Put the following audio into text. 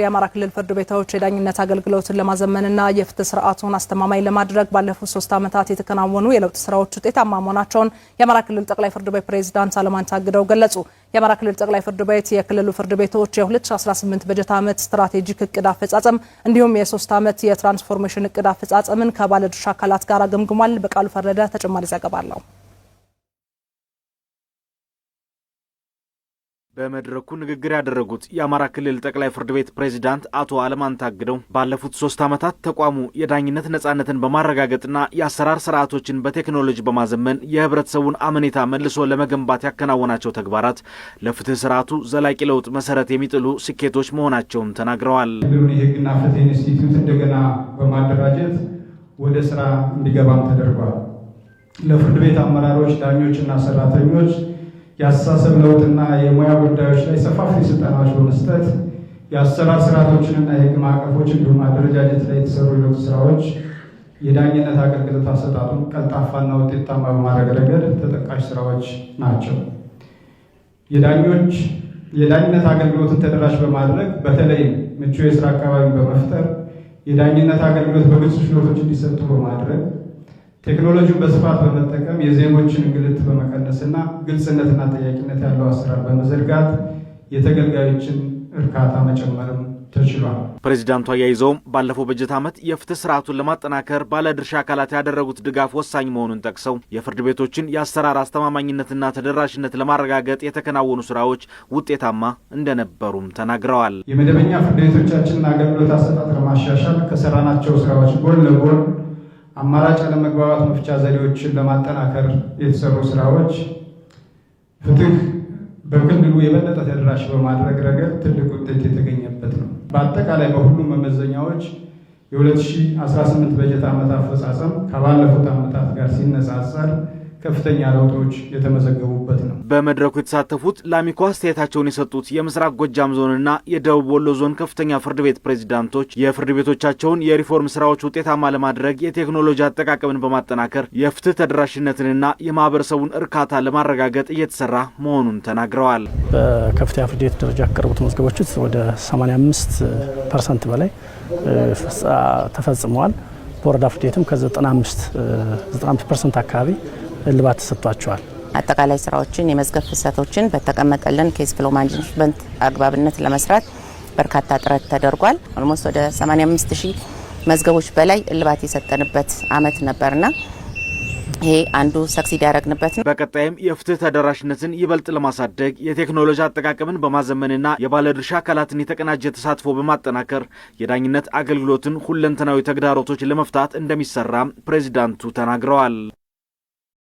የአማራ ክልል ፍርድ ቤቶች የዳኝነት አገልግሎትን ለማዘመንና የፍትህ ስርዓቱን አስተማማኝ ለማድረግ ባለፉት 3 ዓመታት የተከናወኑ የለውጥ ስራዎች ውጤታማ መሆናቸውን የአማራ ክልል ጠቅላይ ፍርድ ቤት ፕሬዝዳንት አለምአንተ አግደው ገለጹ። የአማራ ክልል ጠቅላይ ፍርድ ቤት የክልሉ ፍርድ ቤቶች የ2018 በጀት ዓመት ስትራቴጂክ እቅድ አፈጻጸም እንዲሁም የ3 ዓመት የትራንስፎርሜሽን እቅድ አፈጻጸምን ከባለድርሻ አካላት ጋር ገምግሟል። በቃሉ ፈረደ ተጨማሪ ዘገባ አለው። በመድረኩ ንግግር ያደረጉት የአማራ ክልል ጠቅላይ ፍርድ ቤት ፕሬዚዳንት አቶ አለምአንተ አግደው ባለፉት 3 ዓመታት ተቋሙ የዳኝነት ነጻነትን በማረጋገጥና የአሰራር ስርዓቶችን በቴክኖሎጂ በማዘመን የህብረተሰቡን አመኔታ መልሶ ለመገንባት ያከናወናቸው ተግባራት ለፍትህ ስርዓቱ ዘላቂ ለውጥ መሰረት የሚጥሉ ስኬቶች መሆናቸውን ተናግረዋል። ክልሉን የህግና ፍትህ ኢንስቲትዩት እንደገና በማደራጀት ወደ ስራ እንዲገባም ተደርጓል። ለፍርድ ቤት አመራሮች፣ ዳኞችና ሰራተኞች የአስተሳሰብ ለውጥና የሙያ ጉዳዮች ላይ ሰፋፊ ስልጠናዎች በመስጠት የአሰራር ስርዓቶችንና የህግ ማዕቀፎች እንዲሁም አደረጃጀት ላይ የተሰሩ የለውጥ ስራዎች የዳኝነት አገልግሎት አሰጣጡን ቀልጣፋና ውጤታማ በማድረግ ረገድ ተጠቃሽ ስራዎች ናቸው። የዳኞች የዳኝነት አገልግሎትን ተደራሽ በማድረግ በተለይም ምቹ የስራ አካባቢን በመፍጠር፣ የዳኝነት አገልግሎት በግልጽ ችሎቶች እንዲሰጡ በማድረግ፣ ቴክኖሎጂውን በስፋት በመጠቀም የዜጎችን እንግልት በመቀነስና ግልጽነትና ተጠያቂነት ያለው አሰራር በመዘርጋት የተገልጋዮችን እርካታ መጨመርም ተችሏል። ፕሬዚዳንቱ አያይዘውም ባለፈው በጀት ዓመት የፍትህ ስርዓቱን ለማጠናከር ባለድርሻ አካላት ያደረጉት ድጋፍ ወሳኝ መሆኑን ጠቅሰው የፍርድ ቤቶችን የአሰራር አስተማማኝነትና ተደራሽነት ለማረጋገጥ የተከናወኑ ስራዎች ውጤታማ እንደነበሩም ተናግረዋል። የመደበኛ ፍርድ ቤቶቻችንን አገልግሎት አሰጣጥ ለማሻሻል ከሰራናቸው ስራዎች ጎን ለጎን አማራጭ አለመግባባት መፍቻ ዘዴዎችን ለማጠናከር የተሰሩ ስራዎች ፍትህ በክልሉ የበለጠ ተደራሽ በማድረግ ረገድ ትልቅ ውጤት የተገኘበት ነው። በአጠቃላይ በሁሉም መመዘኛዎች የ2018 በጀት ዓመት አፈጻጸም ከባለፉት ዓመታት ጋር ሲነጻጸር ከፍተኛ ለውጦች የተመዘገቡበት ነው። በመድረኩ የተሳተፉት ለአሚኮ አስተያየታቸውን የሰጡት የምስራቅ ጎጃም ዞንና የደቡብ ወሎ ዞን ከፍተኛ ፍርድ ቤት ፕሬዚዳንቶች የፍርድ ቤቶቻቸውን የሪፎርም ስራዎች ውጤታማ ለማድረግ የቴክኖሎጂ አጠቃቀምን በማጠናከር የፍትህ ተደራሽነትንና የማህበረሰቡን እርካታ ለማረጋገጥ እየተሰራ መሆኑን ተናግረዋል። በከፍተኛ ፍርድ ቤት ደረጃ ከቀረቡት መዝገቦች ውስጥ ወደ 85% በላይ ተፈጽመዋል። በወረዳ ፍርድ ቤትም ከ95% አካባቢ እልባት ተሰጥቷቸዋል። አጠቃላይ ስራዎችን የመዝገብ ፍሰቶችን በተቀመጠልን case flow management አግባብነት ለመስራት በርካታ ጥረት ተደርጓል። Almost ወደ 85 ሺህ መዝገቦች በላይ እልባት የሰጠንበት አመት ነበርና ይሄ አንዱ succeed ያደረግንበት ነው። በቀጣይም የፍትህ ተደራሽነትን ይበልጥ ለማሳደግ የቴክኖሎጂ አጠቃቀምን በማዘመንና የባለድርሻ አካላትን የተቀናጀ ተሳትፎ በማጠናከር የዳኝነት አገልግሎትን ሁለንተናዊ ተግዳሮቶች ለመፍታት እንደሚሰራ ፕሬዚዳንቱ ተናግረዋል።